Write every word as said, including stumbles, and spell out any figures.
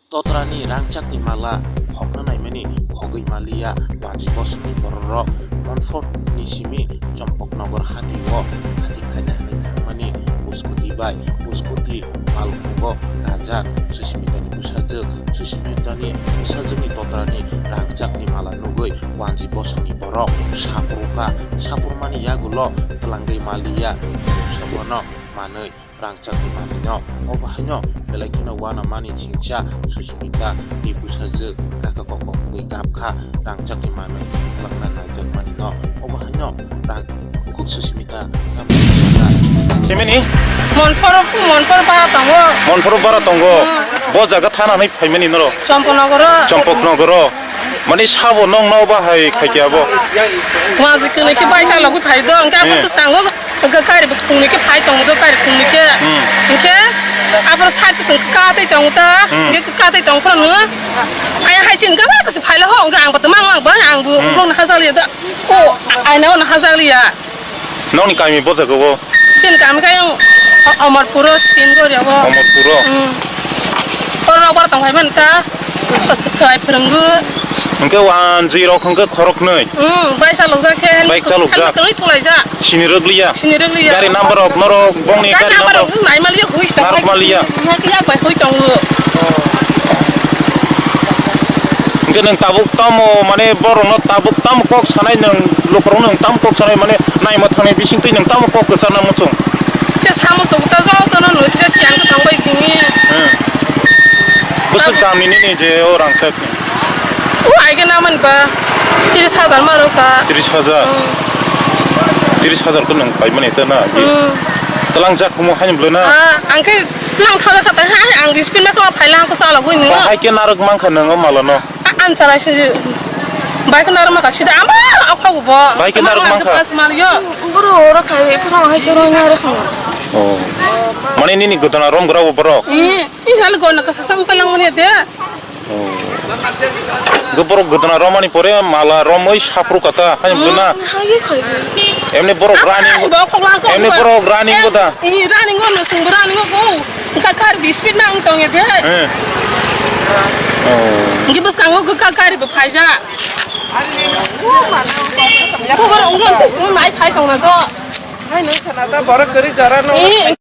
Totrani rangchakni mala khokna naimani khogwi maliya wanji bosongni bororok. Monforni simi Chompoknogor hatio hati khaina hinwi thangmani uskuti bai uskuti malkhungo kajak Susimitani bwsajwk. Susimitani bwsajwkni totrani rangchakni mala nugwi wanji bosongni borok sapruka. Saprumani yagulo twlangwi maliya sabono manwi rangchakni manwino. Obo haino belai kheno uanamani chingcha Susimita ni bwsajwk kaka kok kok wngwi gapkha rangchakni manwi twlangna naijakmanino. Obo haino rang bukhuk Susimita gapkha. Chimini? Monphoro, Monphoro bara tongo. Monphoro bara tongo. Hmm. Bo jaga thana hinwi phaimani norok? Chompoknogoro. Chompoknogoro. Mani sabo nong no bahai khaikya bo? Waji kwnwi khe bai chalogwi phai do, hwnkhe abo Hmm. bwskango hwnkhe gari bo thungni khe phai tongo do, gari thungni khe. Hmm. Hwnkhe aboro side se ka tei tongo ta, Hmm. hwnkhe ka tei tong phano. Ai hai chin gana kasi phai le ho, hwnkhe ang bo tongma ang bo, ang bo Hmm. bongni hajal ya da. O, aina ono hajal ya. Nokni kami bo jaga o? Chini kami khe ayang O-, Omorpuro, Stingori o. Omorpuro? Hmm. Oro nokbar tong phai mani ta. Sa-, sa-, sa-, phwrwngwi. Hwnkhe wanjwi rok hwnkhe khoroknwi? Hmm, bai chalokjak khe. Bai chalokjak? Helmet kwrwi thulaijak. Sini rwgliya? Sini rwgliya. Gari number rok norok bongni gari number rok nai maliya, hui tong narwk maliya? Yak bai hui tongo. Hwnkhe nwng tabuk tamo, mane, borokno tabuk tamo kok sanai nwng, lukurokno nwng tamo kok sanai, mane, naima thangni bisingtwi nwng tamo kok kwchana muchung? Khe samuchung ta jotono nwi kisa siyan kwthang bai chini. Hmm. Bwswk damni nini je o rangchak? O aige naman ba, tris hajar ma rwkha. Tris hajar? Hmm. Tris hajar khe nwng paimani ta na? Hmm. Twlangjak khumu haini bwlwi na? Ah, ang khe Lang kha kha ta ha, ang bispin ma kha phaila ang ko chalogwi nini. Bahai khe narwk mankha nwng o malano? A-, ang chalai se bai khe narwk mankha sida ama o kha bo. Bai khe narwk mankha. Mal yo. Bro, oro khai phano hai khe roi narwk kha. Oh. Mane nini gwdana rom gra bo borok? Eh, i hal go na ka sasang palang mane de. Oh. Hwnkhe borok gwdana romani pore mala romwi saphru kata, haini bwlwi na? Hmm, hai khai bo. Emni borok running, bo khoklang kok emni bo. Borok running bo da? Eh, running o no sung running o go. Ka kar bispin ma ang tong de. Eh. Oh. Ngi bus kango ka kar bo phaija. Ko borok ungkon se sung nai phai tong na do. Hai no sana ta borok kari jara no. Eh.